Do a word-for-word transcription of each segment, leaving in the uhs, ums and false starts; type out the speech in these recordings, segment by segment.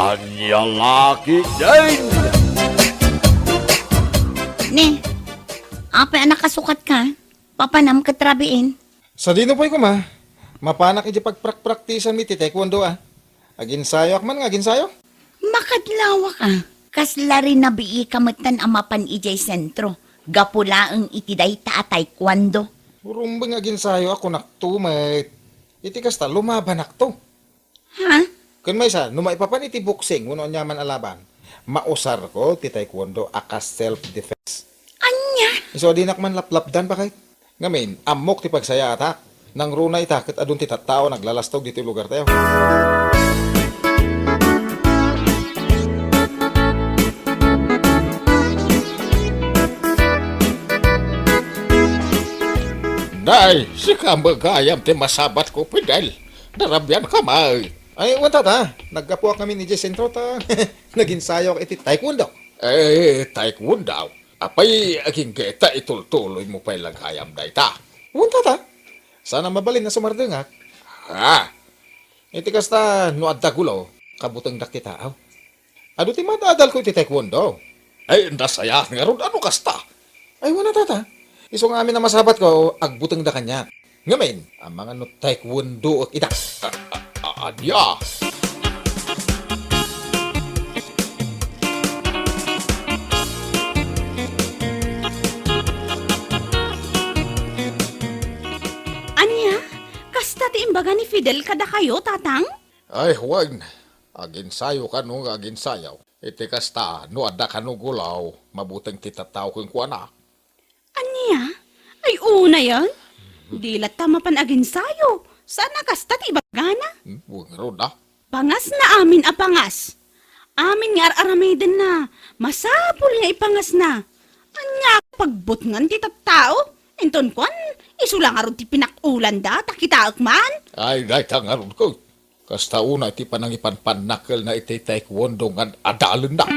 Ania la ketdin? Ne, apay a nakasukatka? Papanam ket rabiin? Sadino pay koma, mapanak idiay pagprakpraktisanmi ti taekwondo a. Aginsayoak man nga aginsayo. Makadlawak a. Kasla rinabiika metten a mapan idiay sentro. Gapu laeng iti dayta a taekwondo. Rumbeng nga aginsayoak, kunakto met. Iti kasta, lumabanakto. Ha? Ken maysa, no maipapan iti boxing wenno aniaman a laban, mausarko ti taekwondo a kas self-defense. Ania? Isu a dinak man laplapdan, baket. Ngamin, ammok ti pagsayaatak. Nangruna ita ket adun ti tattao a naglalastog ditoy lugartayo. Nay, sika met gayam ti masabatko, Fidel. Narabianka met. Ay, wen, tata. Naggapuak ngamin idiay sentro ta naginsayoak iti taekwondo. Eh, taekwondo? Apay, agingga ta itultuloymo pay la gayam dayta? Wen, tata. Saan a mabalin a sumardengak. Ha? Iti kasta, no adda gulo, kabutengdak ti tao. Adu ti maad-adalko iti taekwondo. Ay, nasayaat ngarud a no kasta. Ay, wen a, tata. Isu nga amin a masabatko, agbutengda kaniak. Ngamin, amangan no taekwondo ida. A, a, a, ania? Ania? Kasta ti imbaga ni Fidel kadakayo, Tatang? Ay, wen. Aginsayo kano nga aginsayo. Iti kasta, no adda kano gulo, mabuteng ti tattao kenkuana. Ania? Ay, unayen? Di latta mapan aginsayo. Saan a kasta ti ibagana? Hmm, wen ngarud a. Pangasna amin a pangas. Amin nga ar-aramidenna, masapul nga ipangasna. Ania pagbutngan ti tattao? Inton kuan, isu la ngarud ti pinak-ulanda, ta kitaek man. Ay, dayta ngarud ket. Kasta unay ti panangipanpannakkelna iti taekwondo nga ad-adalenna.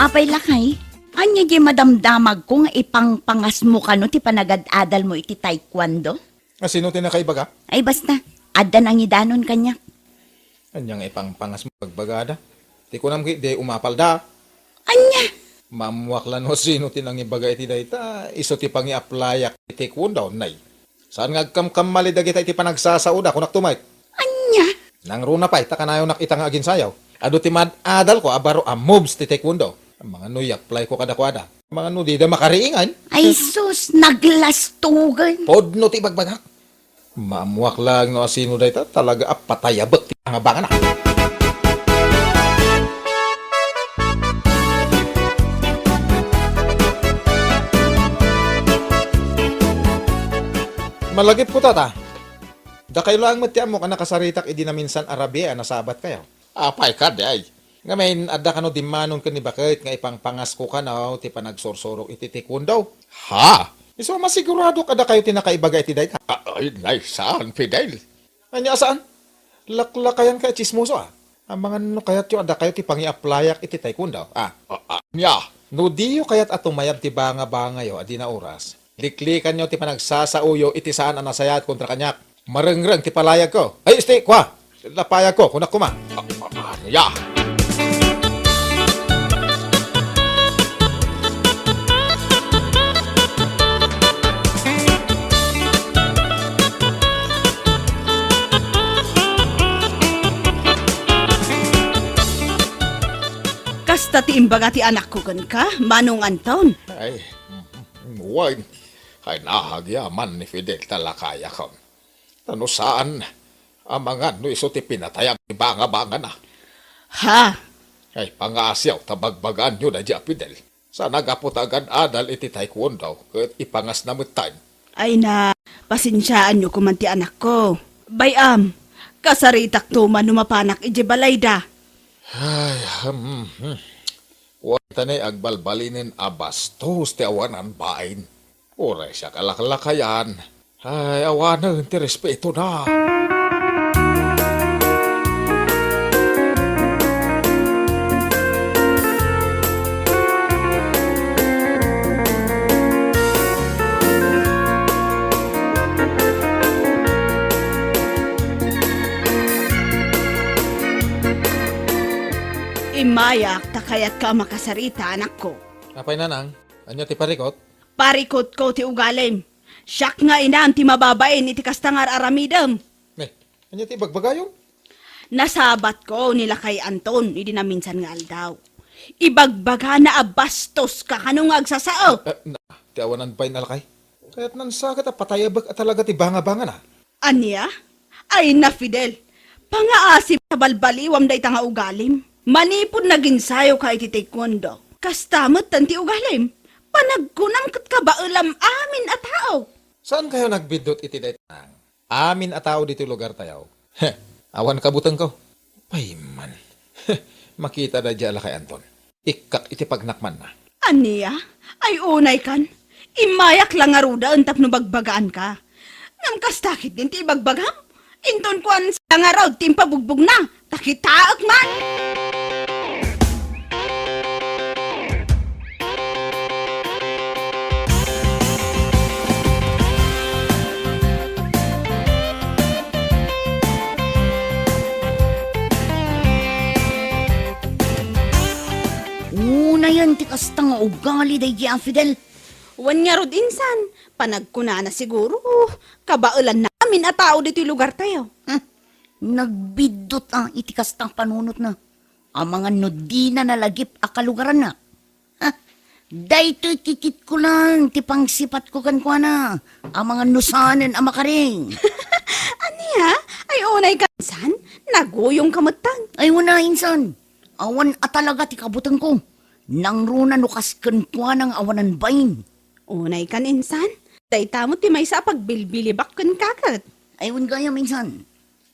Apay, lakay? Ania diay madamdamagko nga ipangpangasmo kano ti panagad-adalmo iti taekwondo? A, sino ti nakaibaga? Ay, basta, adda nangidanon kaniak. Ania nga ipangpangasmo, bagbagada? Ti kunam ket, di umapalda. Ania? Maammuak la no sino ti nangibaga iti dayta, isu ti pangi-applyak iti taekwondo, nay. Saan nga agkamkamali dagita iti panagsasaoda, kunak tumayt. Ania? Nangruna pay, ta kanayonak ita nga aginsayaw. Adu ti maad-adalko a baro a moves ti taekwondo. Amangan no i-applyko kadakuada. Amangan no dida makariingan. Ay sus, naglastugan. Pudno ti ibagbagak. Maammuak laeng no asino dayta, talaga a patayabek ti pangabanganna. Malagipko, tata. Dakayo laeng met ti ammok a nakasaritak idi naminsan a rabii a nasabatkayo. Apay kadi ay? Ngamin, adda kano dimmanon ken ni baket nga ipangpangasko kano ti panagsursurok iti taekwondo? Ha? Isu a masiguradok a dakayo ti nakaibaga iti dayta. A-, ay, nay, saan, Fidel? Ania a saan? Laklakayan kay a tsismoso a. Amangan no kayatyo a dakayo ti pangi-applyak iti taekwondo, a. A-, ania? No diyo kayat a tumayab ti bangabangayo a di naoras, liklikanyo ti panagsasaoyo iti saan a nasayaat kontra kaniak. Marengreng ti palayagko. Ay, isti, kua! Lapayagko, kunak koma. A-, a-, ania? Kasta ti imbaga ti anakko kenka, Manong Anton. Ay, mm, mm, wen. Ay, naagyaman ni Fidel ta lakayakon. Ta no saan, amangan no isu ti pinatayam ti bangabangana. Ha? Ay, pangaasiaw ta bagbagaanyo daydi a Fidel. Saan a gapu ta agad-adal iti taekwondo ket ipangasna metten. Ay na, pasensiaanyo koman ti anakko. Bay-am, kasaritakto man no mapanak idiay balayda. Ay, hmm, hmm. Wen, ta nay agbalbalinen a bastos ti awanan bain. Uray siak a laklakayan. Ay, awanen ti respetona. Mayak ta kayatka a makasarita, anakko. Apay, nanang? Ania ti parikut? Parikutko ti ugalim. Siak nga inam ti mababain iti kasta nga ar-aramidem. Eh, ania ti ibagbagayo? Nasabatko ni Lakay Anton idi naminsan nga aldaw. Ibagbagana a bastoska kano nga agsasao. Eh, na, ti awanan bain a lakay. Kayat nansakit a patayabek a talaga ti bangabangana. Ania? Ay na, Fidel. Pangaasim ta balbaliwam dayta nga ugalim. Manipud naginsayoka iti taekwondo, kasta metten ti ugalim. Panagkunam ket kabaelam amin a tao. Saankayo nagbiddut iti dayta? Amin a tao ditoy lugartayo. Heh, awan kabutengko. Pay man. Makita daydiay a Lakay Anton. Ikkak iti pagnakmanna. Ania? Ay, unaykan. Immayak la ngaruden tapno bagbagaanka. Ngem kasta ketdin ti ibagbagam? Inton kuan sa ngarud ti impabugbogna, ta kitaek man. Unayen ti kasta nga ugali daydiay a Fidel. Wen ngarud insan, panagkunana siguro, kabaelanna amin a tao ditoy lugartayo. Hmm, nagbiddut a iti kasta a panunotna. Amangan no dina nalagip a kalugaranna. Ha? Daytoy kikitko lang ti pangsipatko kenkuana. Amangan no saanen a makaring. Ania? Ay, unaykan insan? Naguyongka metten. Ay, wen a insan. Awan a talaga ti kabutengko. Nangruna no kas kenkuana nga awanan bain. Unaykan insan. Dayta met ti maysa a pagbilbilibak kenka ket. Ay, wen gayam insan.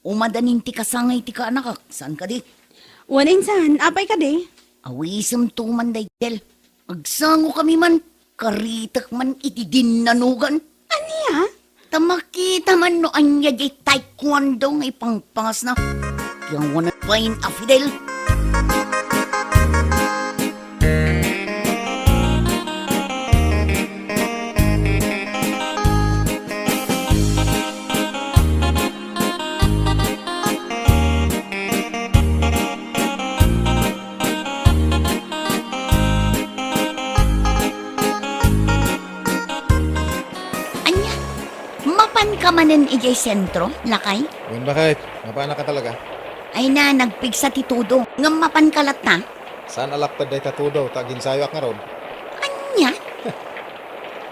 Umadanin ti kasangay ti kaanakak, saan kadi? Wen insan, apay kadi? Awisemto man daydiay. Agsangokami man, karitek man iti dinnanugan. Ania? Ta makita man no ania diay taekwondo nga ipangpangasna. Ti awanan bain a Fidel. Ania? Mapanka manen idiay sentro, lakay? Wen, baket? Mapanka talaga? Ay na, nagpigsa ti tudo. Ngem mapanka latta? Saan a lapted dayta tudo, ta aginsayoak ngarud. Ania?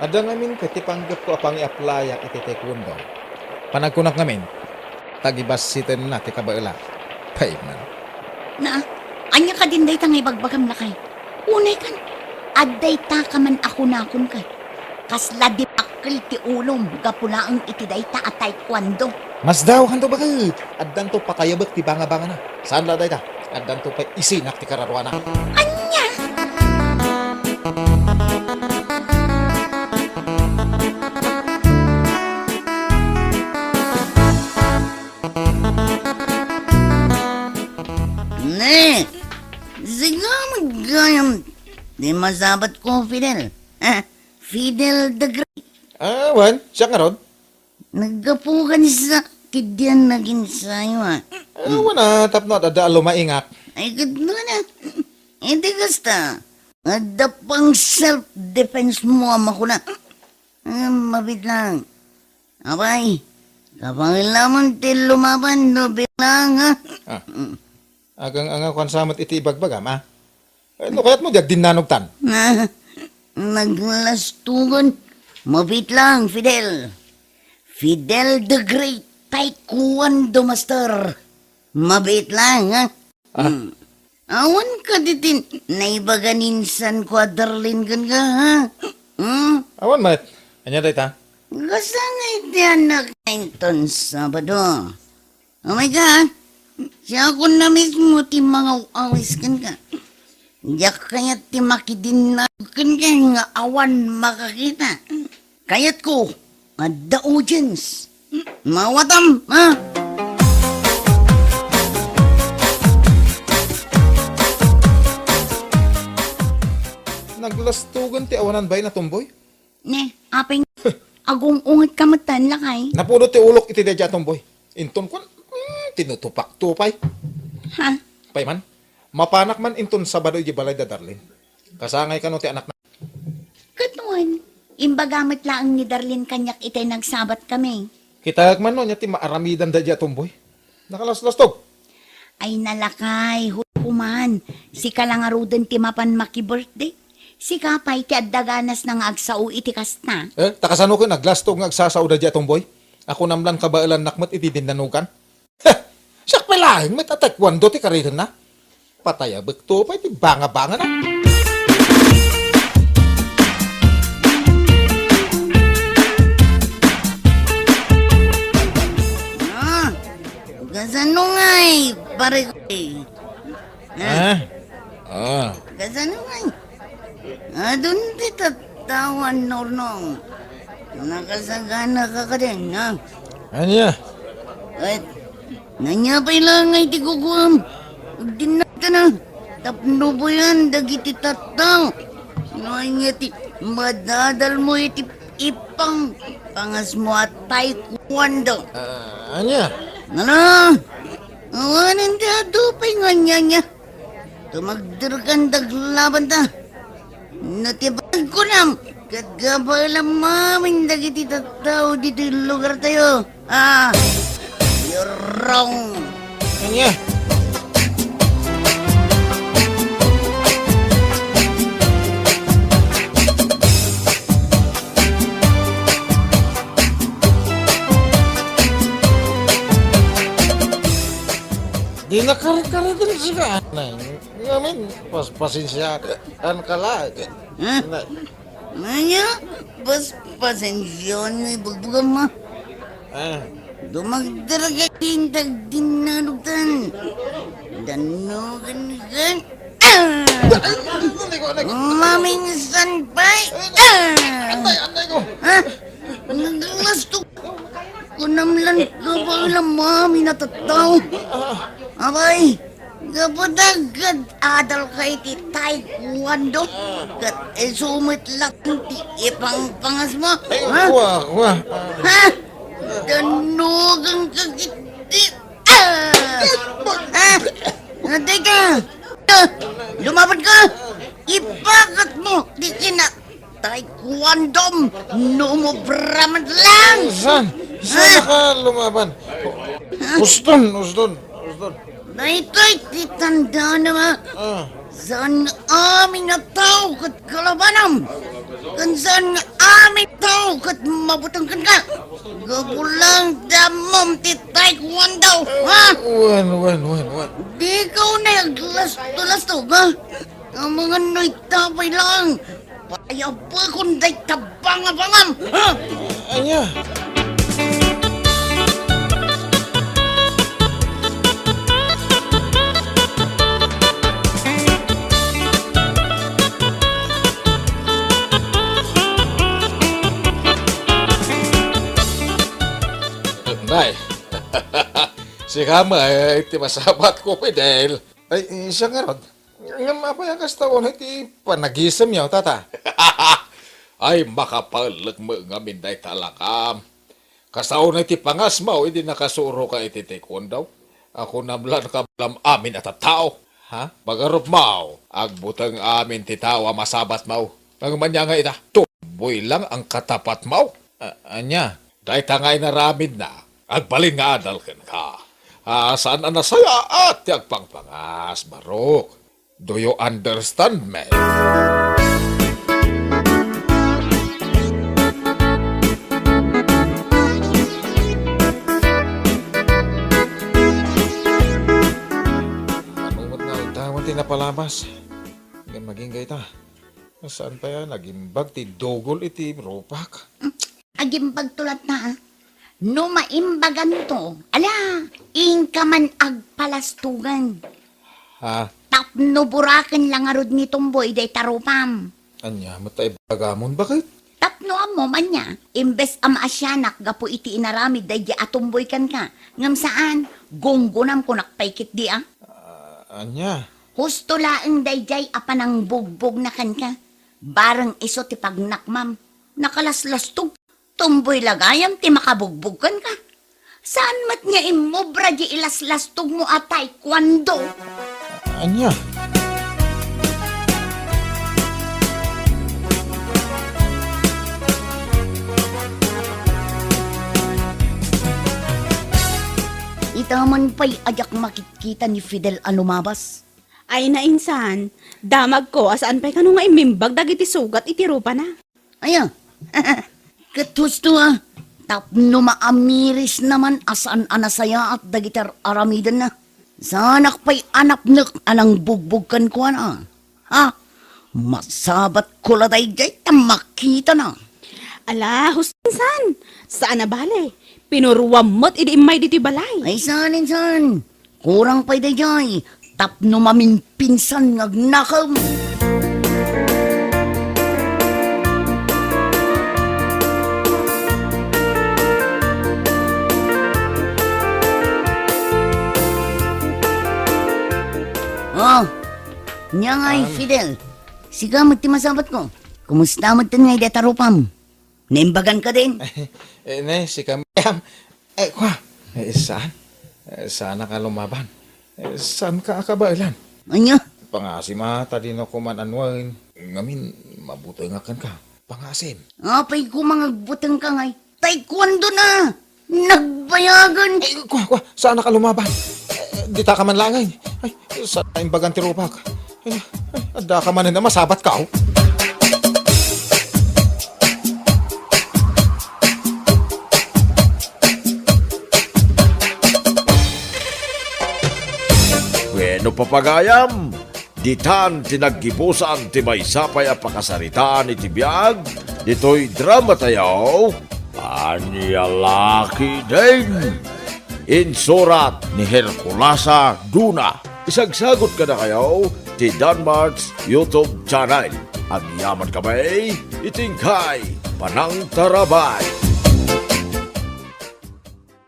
Adda ngamin ket ti panggepko a pangiaplayak iti taekwondo. Panagkunak ngamin, tagibassitenna ti kabaela. Pay man. Na, ania kadin dayta nga ibagbagam, lakay? Unaykan, adda dayta ka man a kunakon ket. Kasla dimmakkel ti ulom gapu laeng iti dayta a taekwondo. Masdaokanto, baket. Addanto patayabek ti bangabangana. Saan la dayta? Addanto pay isinak ti kararuana. Ania? Ne, sika met gayam ti masabatko, Fidel. Ha? Fidel the Great. Ah, wen, siak ngarud. Naggapukan sa ket diay nagin sayo, ah. Ah, wen a, tapno adda a lumaingak. Ay, ket wen a. Iti kasta, adda pang self-defense mo a makuna. Ah, mabit lang. Apay, kapaila man ti lumaban no bilang, ha? Ah. Agang-angaw kan sa met iti ibagbagam, ah. Eh, no kayat mo, di agdinnanogtan. Na, naglastugan. Mabit lang, Fidel. Fidel the Great, Taekwondo Master. Mabit lang, ha? Ah. Hmm. Awan ka ditin naibagan insan ko a darling kenka, ha? Hmm? Awan met. Ania dayta? Kasangay ti anak inton Sabado. Oh my God! Siakon na mismo ti mangaw-awis kenka. Diak kayat ti makidinnag kenka nga awan makakita. Kayatko, adda audience. Mawatam, ha? Naglastugan ti awanan bain a tomboy? Ne, apay, agung-unget ka met tan, lakay. Napudot ti ulok iti daydiay a tomboy. Inton kuan, mm, tinutupak-tupay. Ha? Pay man, Mapanak man inton Sabado idiay balay da Darlene. Kasangay kano ti anakna. Ket wen, imbaga met laeng ni Darlene kaniak itay nagsabat kami. Kitaek man no ania ti maaramidanda idiay a tomboy. Nakalaslastog. Ay nalakay, human. Sika la ngaruden ti mapan maki-birthday. Sika pay ti adda ganasna nga agsao iti kasta. Eh, ta kasano ken aglastog nga agsasaoda idiay a tomboy? Akunam lan kabaelannak met iti dinnanugan. Heh! Siak pay laeng met a taekwondo ti karigenna. Patay a bekto pay ti bangabangana. Ah, kasano ngay, pare ko, eh? Ah? Ah. Ah. Kasano ngay? Adun ti tattao a nurnong. Nakasagana ka kadin, ha? Ania? Ay, ania pay laeng ti kukuam? Agdinnata na. Tapno buyan dagiti tattao. No ania ti madadalmo iti ipangpangasmo a taekwondo? Ah, ania? Ano? Awanen ti adu pay nga ania-ania. Tumagderkan daglabanta. No ti pagkunam, ket gabaelam amin dagiti tattao ditoy lugartayo. Ah, you're wrong. Ania? Di nakarit-karit sika. Ngamin, pas-, pasensiakan ka la. Ha? Na- Ania? Pas-, pasensiaan nga ibugbugam, ma. Ah. Dumagdara ka tintag dinnanugtan. Dannugan kan. Ah! Ay, ay, ay, ay, ay, ay. Maminsan pay. Ah! Antay, antay ko. Ha? Naglastok. Kunam lan kabaelam amin a tattao. Abay, gapu ta ket adal ka iti taekwondo, ket isu met laeng ti ipangpangasmo, ha? Wa, wa. Ha? Dannugan ka ket ti, ah! Ha? Antay ka? Ah! Lumaban ka! Ipakatmo ti kina- Taekwondom, no umubra man lang! Saan? Saan ka lumaban? Uston, uston, uston. Daytoy ti tandana, ma. Ah. Saan nga amin a tao ket kalabanam? Ken saan nga amin a tao ket mabuteng kenka? Gapu lang ta ammom ti taekwondo, ha? Wen, wen, wen, wen. Dika unay aglasto-lastog, ha? Amangan no ita pay lang. Payabekon dayta bangabangam, ha? Ania? Nay, sika met ti masabatko, Fidel. Ay, siak ngarud. Ngem apay a kasta unay ti panagisemyo, tata? Ay, makapaellek met ngamin dayta alakam. Kasta unay ti pangasmo idi nakasuroka iti taekwondo. Akunam lan kabaelam amin a tattao. Ha? Pagarupmo, agbuteng amin ti tao a masabatmo. Ngem ania nga ita? Tumboy lang ang katapatmo. A-, ania? Dayta nga inaramidna, agbalin nga adal kenka. Ah, saan a nasayaat ti agpangpangas, Barok. Do you understand me? Ano met nga ita, wen ti napalabas? Ngem naging gayta. Saan pay a nagimbag ti dugol iti rupak? Agimbagto latta, a. No maimbaganto, ala, inka man agpalastogan. Ha? Tapno buraken la ngarud ni Tumboy dayta rupam. Ania met ta ibagamon, baket? Tapno ammom, ania, imbes a maasianak gapu iti inaramid daydi a Tumboy kenka, ngem saan, gunggonamkonak pay ketdi, a. Ah, ania? Husto laeng daydiay a panangbugbogna kenka. Bareng isu ti pagnakmam. Nakalaslastog. Tumboy la gayam ti makabugbog kenka. Saan met nga immubra di ilaslastogmo a taekwondo? Ania? Ita man pay a diak makitkita ni Fidel a lumabas. Ay, nainsan, damagko a saan pay kano nga immimbag dagiti sugat iti rupana. Aya, ket husto a, tapno maamiris naman a saan a nasayaat dagiti ar-, aramidenna. Saanak pay a napnek a nangbugbog kenkuana. Ha? Masabatko la daydiay ta makitana. Ala, husto insan, saan a bale. Pinuruam met idi immay ditoy balay. Ay, saan insan. Kurang pay daydiay, tapno mamimpinsan nga agnakem. Oh, nia ngay, Fidel. Sika met ti masabatko. Kumusta met ngay dayta rupam? Naimbagan ka din? Eh, ne, sika, ma'am. Eh, kwa, eh, saan? Eh, saan ka lumaban? Eh, saan ka akabaelan? Anya? Pangasim a, ta dino ko man anuen. Ngamin, mabutengak kenka. Pangasim. Apay ko mangagbuteng ka ngay. Taekwondo na! Nagbayagan! Ay, kwa, kwa, saan ka lumaban? Eh, dita ka man langay. Ay, saan imbagan ti rupak? Ay, ay, adda ka man na masabat ka, oh. Bueno, papagayam, ditan ti naggibusan ti maysa pay a pakasaritaan iti biag ditoy drama tayo, Ania La Ketdin. Insurat ni Herculasa Duna. Isagsagot kadakayo ti Danmart's YouTube channel. Agyaman kami iti inkay panangtarabay.